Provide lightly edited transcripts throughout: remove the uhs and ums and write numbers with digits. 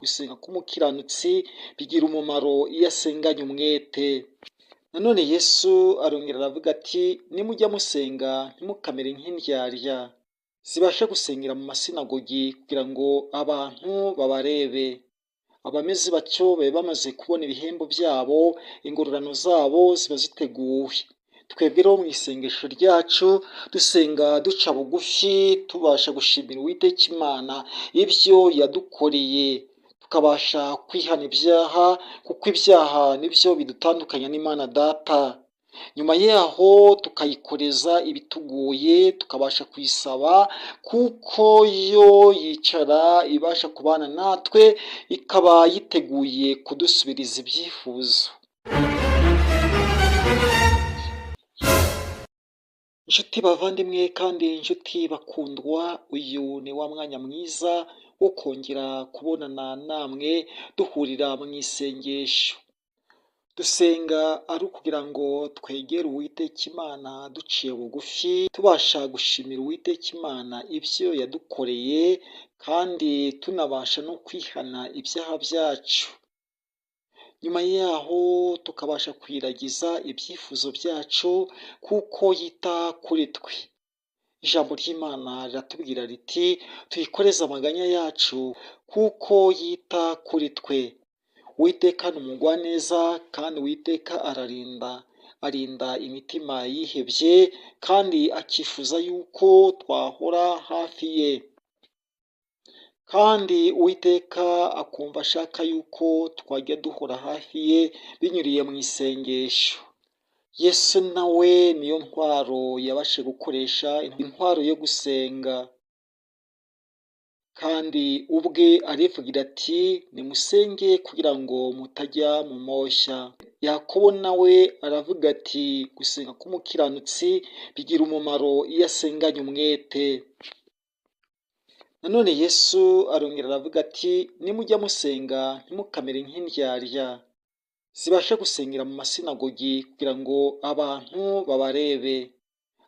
Gusenga k'umukiranutsi bigira umumaro iyo asenganye umwete. Nanone Yesu arongera aravuga ati: "Nimujya musenga ntimukamere nk'indyarya zibasha gusengera mu masinagogi kugira ngo abantu babarebe. Abameze batyo baba bamaze kubona ibihembo byabo, ingororano zabo ziba ziteguwe." Twebwe rero mu isengesho ryacu dusenga duca bugufi, tubasha gushimira Uwiteka Imana ibyo yadukoreye, tukabasha kwihana ibyaha, kuko ibyaha nibyo bidutandukanya n'Imana Data. Nyuma yaho tukayikoreza ibitugoye, tukabasha kuyisaba, kuko yo yicara ibasha kubana natwe, ikaba yiteguye kudusubiriza ibyifuzo. Inshuti bavandimwe kandi inshuti bakundwa, uyu ni wa mwanya mwiza wo kongera kubonana namwe duhurira mu isengesho. Dusenga ari ukugira ngo twegere Uwiteka Imana duciye bugufi, tubasha gushimira Uwiteka Imana ibyo yadukoreye, kandi tunabasha no kwihana ibyaha byacu. Nyuma yaho tukabasha kwiragiza ibyifuzo byacu kuko yita kuri twe. Ijambo ry'Imana riratubwira riti: "Tuyikoreze amaganya yacu kuko yita kuri twe." Uwiteka ni umugwaneza kandi Uwiteka ararinda, arinda imitima yihebye kandi akifuza yuko twahora hafi ye. Kandi Uwiteka akumva ashaka yuko twajya duhora hafi ye binyuriye mu isengesho. Yesu nawe niyo ntwaro yabashe gukoresha, intwaro yo gusenga. Kandi ubwe arivugira ati: "Nimusenge kugira ngo mutajya mu moshya." Yakobo nawe aravuga ati: "Gusenga k'umukiranutsi bigira umumaro iyo asenganye umwete." Nanone Yesu arongera aravuga ati: "Nimujya musenga ntimukamere nk'indyarya zibasha gusengera mu masinagogi kugira ngo abantu babarebe.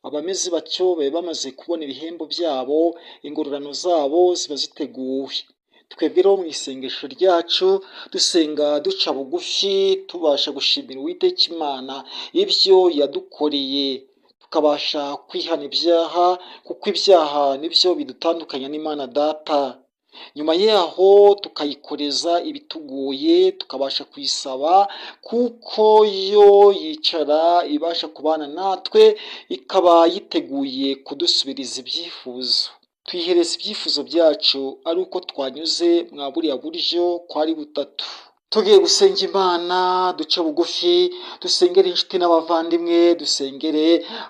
Abameze batyo baba bamaze kubona ibihembo byabo, ingororano zabo ziba ziteguwe." Twebwe rero mu isengesho ryacu dusenga duca bugufi, tubasha gushimira Uwiteka Imana ibyo yadukoreye, tukabasha kwihana ibyaha, kuko ibyaha nibyo bidutandukanya n'Imana Data. Nyuma yaho tukayikoreza ibitugoye, tukabasha kuyisaba, kuko yo yicara ibasha kubana natwe, ikaba yiteguye kudusubiriza ibyifuzo. Tuyihereza ibyifuzo byacu ari uko twanyuze mwa buriya buryo ko ari butatu. Tugiye gusenga Imana duce bugufi, dusengere inshuti n'abavandimwe, dusengere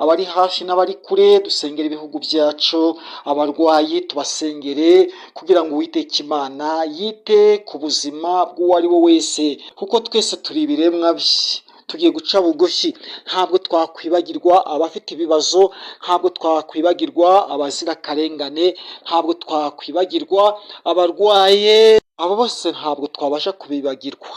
abari hafi n'abari kure, dusengere ibihugu byacu, abarwayi tubasengere kugira ngo Uwiteka Imana yite ku buzima bw'uwo ari we wese, kuko twese turi ibiremwa bye. Tugiye guca bugufi, ntabwo twakwibagirwa abafite ibibazo, ntabwo twakwibagirwa abazirakarengane, ntabwo twakwibagirwa abarwaye, abo bose ntabwo twabasha kubibagirwa.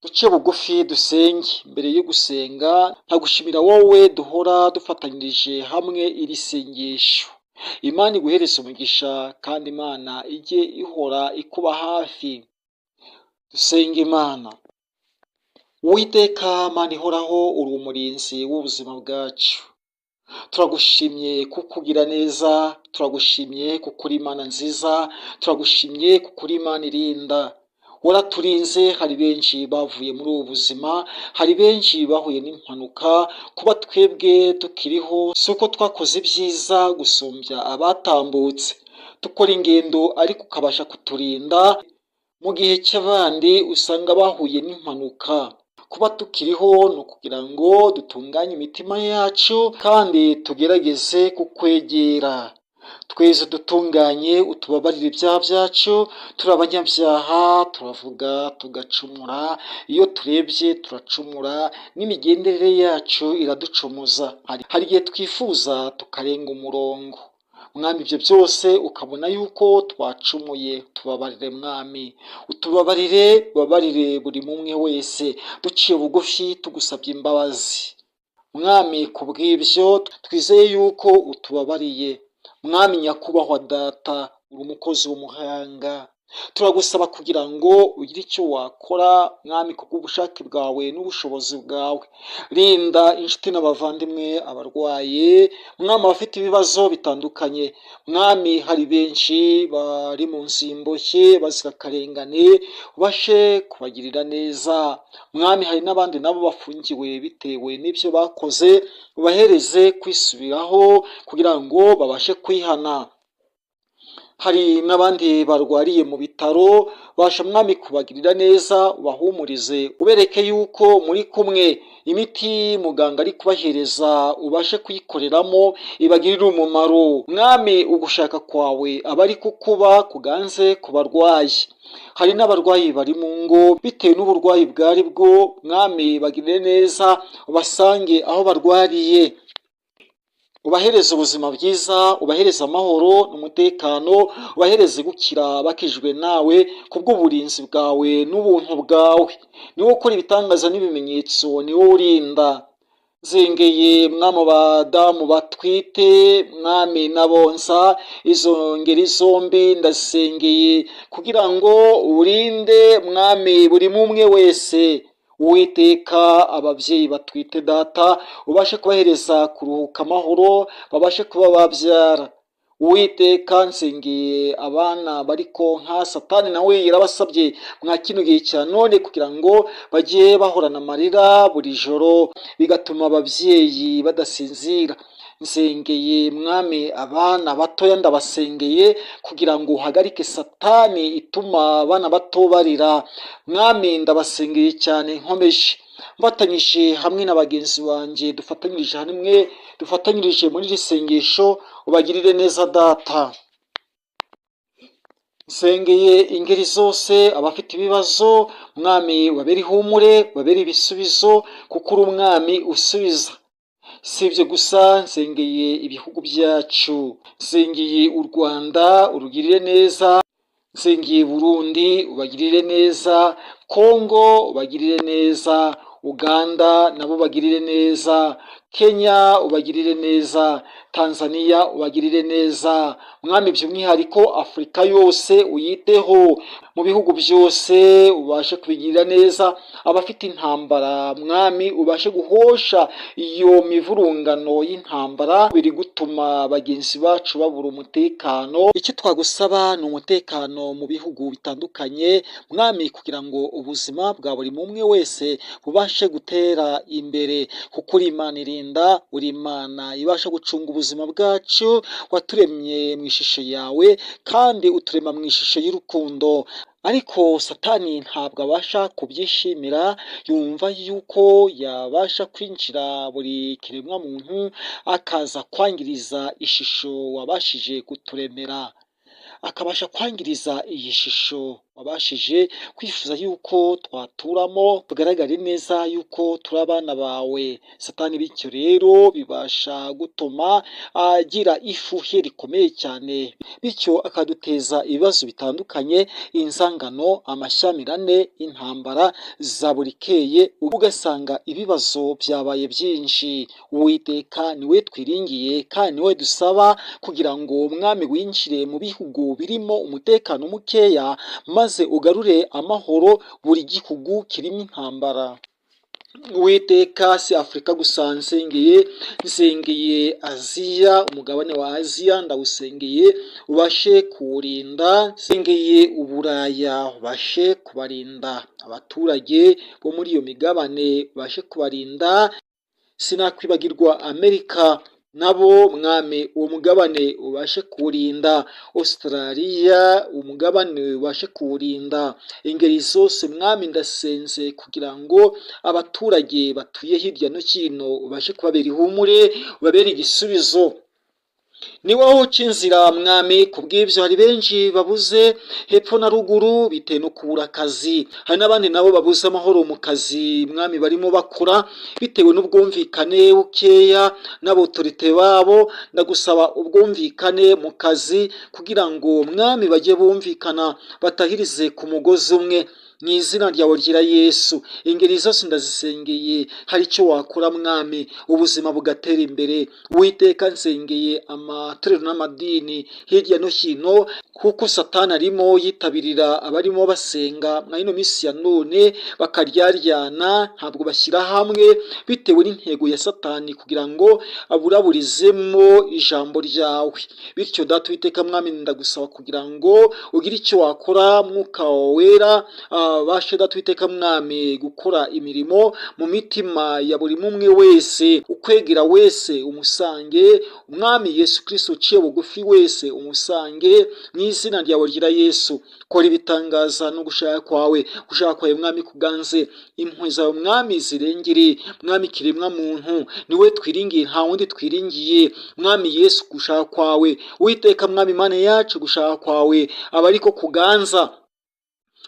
Duce bugufi dusenge. Mbere yo gusenga nkagushimira wowe duhora dufatanyirije hamwe iri sengesho. Imana iguhereze umugisha kandi Imana ijye ihora ikuba hafi. Dusenge Imana. Uwiteka Mana ihoraho, uri umurinzi w'ubuzima bwacu. Turagushimye kuko ugira neza, turagushimye kuko uri Imana nziza, turagushimye kuko uri Imana irinda. Waraturinze, hari benshi bavuye muri ubu buzima, hari benshi bahuye n'impanuka. Kuba twebwe tukiriho si uko twakoze ibyiza gusumbya abatambutse. Dukora ingendo ariko ukabasha kuturinda, mu gihe cy'abandi usanga bahuye n'impanuka. Kuba tukiriho ni ukugira ngo dutunganye imitima yacu kandi tugerageze kukwegera. Twese dutunganye, utubabarire ibyaha byacu, turi abanyabyaha, turavuga tugacumura, iyo turebye turacumura, n'imigenderere yacu iraducumuza. Hari igihe twifuza tukarenga umurongo. Mwami, ibyo byose ukabona yuko twacumuye, tubabarire Mwami, utubabarire, ubabarire buri mumwe wese, duciye bugufi tugusabye imbabazi. Mwami, kubw'ibyo twizeye yuko utubabariye. Mwami nyakubahwa Data. Uri umukozi w'umuhanga. Turagusaba kugira ngo ugire icyo wakora, Mwami, kubw'ubushake bwawe n'ubushobozi bwawe. Rinda inshuti n'abavandimwe, abarwaye, Mwami, abafite ibibazo bitandukanye. Mwami, hari benshi bari mu nsimboshye bazira akarengane, ubashe kubagirira neza. Mwami, hari n'abandi nabo bafungiwe bitewe n'ibyo bakoze, ubahereze kwisubiraho kugira ngo babashe kwihana. Hari n'abandi barwariye mu bitaro, basha, Mwami, kubagirira neza, ubahumurize, ubereke yuko muri kumwe. Imiti muganga ari kubahereza ubashe kuyikoreramo, ibagirire umumaro. Mwami, ugushaka kwawe aba ari kukuba kuganze ku barwayi. Hari n'abarwayi bari mu ngo bitewe n'uburwayi bwari bwo. Mwami, bagirire neza, ubasange aho barwariye, ubahereze ubuzima bwiza, ubahereze amahoro n'umutekano, ubahereze gukira bakijwe nawe kubw'uburinzi bwawe n'ubuntu bwawe. Niwo ukora ibitangaza n'ibimenyetso, niwo urinda. Nsengeye, Mwami, abadamu batwite, Mwami, n'abonsa. Izo ngeri zombi ndasengeye kugira ngo urinde, Mwami, buri umwe wese. Uwiteka, ababyeyi batwite, Data, ubashe kubahereza kuruhuka amahoro, babashe kuba babyara. Uwiteka, nsengeye abana bari konka. Satani nawe yarabasabye mwa kino gihe cya none kugira ngo bajye bahorana amarira buri joro, bigatuma ababyeyi badasinzira. Nsengeye, Mwami, abana batoya, ndabasengeye kugira ngo uhagarike Satani ituma abana bato barira. Mwami, ndabasengeye cyane nkomeje, mfatanyije hamwe na bagenzi banjye, dufatanyirije hamwe, dufatanyirije muri iri sengesho, ubagirire neza, Data. Nsengeye ingeri zose, abafite ibibazo, Mwami, ubabere ihumure, ubabere ibisubizo, kuko uri Umwami usubiza. Si ibyo gusa, nsengeye ibihugu byacu. Nsengeye u Rwanda, urugirire neza. Nsengeye Burundi, ubagirire neza. Kongo, ubagirire neza. Uganda nabo bagirire neza. Kenya, ubagirire neza. Tanzania, ubagirire neza. Mwami, by'umwihariko Afurika yose uyiteho, mu bihugu byose ubashe kubigirira neza. Abafite intambara, Mwami, ubashe guhosha iyo mivurungano y'intambara biri gutuma bagenzi bacu babura umutekano. Icyo twagusaba ni umutekano mu bihugu bitandukanye, Mwami, kugira ngo ubuzima bwa buri umwe wese bubashe gutera imbere, kuko uri Imana irinda, uri Imana ibasha gucunga ubuzima bwacu. Waturemye mu ishusho yawe kandi uturema mu ishusho y'urukundo, ariko Satani ntabwo abasha kubyishimira. Yumva yuko yabasha kwinjira buri kiremwa muntu, akaza kwangiriza ishusho wabashije kuturemera, akabasha kwangiriza iyi shusho wabashije kwifuza yuko twaturamo, tugaragare neza yuko turi abana bawe, Satani. Bityo rero bibasha gutuma agira ifuhe rikomeye cyane, bityo akaduteza ibibazo bitandukanye, inzangano, amashyamirane, intambara za buri keye, ugasanga ibibazo byabaye byinshi. Uwiteka, niwe twiringiye kandi niwe dusaba kugira ngo, Umwami, winjire mu bihugu birimo umutekano mukeya, maze ugarure amahoro buri gihugu kirimo intambara. Uwiteka, si Afurika gusa nsengeye, nsengeye Aziya, umugabane wa Aziya ndawusengeye, ubashe kuwurinda. Nsengeye Uburaya, ubashe kubarinda, abaturage bo muri iyo migabane ubashe kubarinda. Sinakwibagirwa Amerika nabo, Mwami, uwo mugabane ubashe kuwurinda. Australia, umugabane ubashe kuwurinda. Ingeri zose, Mwami, ndasenze kugira ngo abaturage batuye hirya no hino ubashe kubabera ihumure, ubabere igisubizo. Ni wowe uca inzira, Mwami. Kubw'ibyo hari benshi babuze hepfo na ruguru bitewe no kubura akazi. Hari n'abandi nabo babuze amahoro mu kazi, Mwami, barimo bakora bitewe n'ubwumvikane bukeya n'aba autorité babo. Ndagusaba ubwumvikane mu kazi kugira ngo, Mwami, bajye bumvikana, batahirize ku mugozi umwe, mu izina ryawe ryera Yesu. Ingeri zose ndazisengeye. Hari icyo wakora, Mwami, ubuzima bugatera imbere. Uwiteka, nsengeye Amatorero n'amadini hirya no hino, kuko Satani arimo yitabirira abarimo basenga mwa ino minsi ya none, bakaryaryana, ntabwo bashyira hamwe bitewe n'intego ya Satani kugira ngo aburaburizemo ijambo ryawe. Bityo Data Uwiteka Mwami, ndagusaba kugira ngo ugire icyo wakora, Mwuka wawe Wera abashe, Data Uwiteka Mwami, gukora imirimo mu mitima ya buri mumwe wese. Ukwegera wese umusange, Umwami Yesu Kristo, uciye bugufi wese umusange mu izina ryawe ryera Yesu. Kora ibitangaza no gushaka kwawe, gushaka kwawe Mwami kuganze, impuhwe zawe Mwami zirengere Mwami kiremwa muntu, niwe twiringiye, nta wundi twiringiye. Mwami Yesu, gushaka kwawe, Uwiteka Mwami Mana yacu, gushaka kwawe aba ariko kuganza,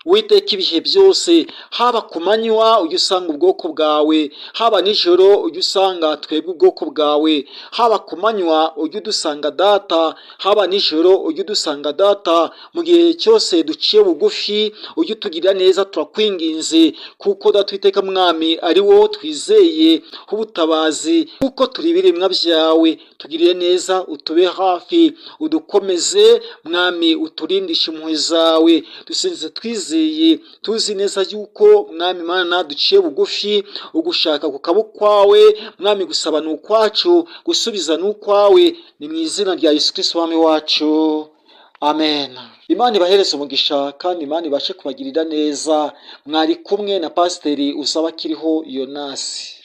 Uwiteka, ibihe byose. Haba ku manywa ujya usanga ubwoko bwawe, haba nijoro ujya usanga twebwe ubwoko bwawe. Haba ku manywa ujya udusanga Data, haba nijoro ujya udusanga Data. Mu gihe cyose duciye bugufi ujya utugirira neza, turakwinginze, kuko Data Uwiteka Mwami ari wowe twizeye ubutabazi, kuko turi ibiremwa byawe. Tugirire neza, utube hafi, udukomeze Mwami, uturindishe impuhwe zawe. Dusenze twizeye, tuzi neza yuko Mwami Mana duciye bugufi, ugushaka kukaba ukwawe Mwami. Gusaba ni ukwacu, gusubiza ni ukwawe. Ni mu izina rya Yesu Kristo Mwami wacu, amen. Imana ibahereze umugisha kandi Imana ibashe kubagirira neza. Mwari kumwe na Pasiteri Uzabakiriho Yonasi.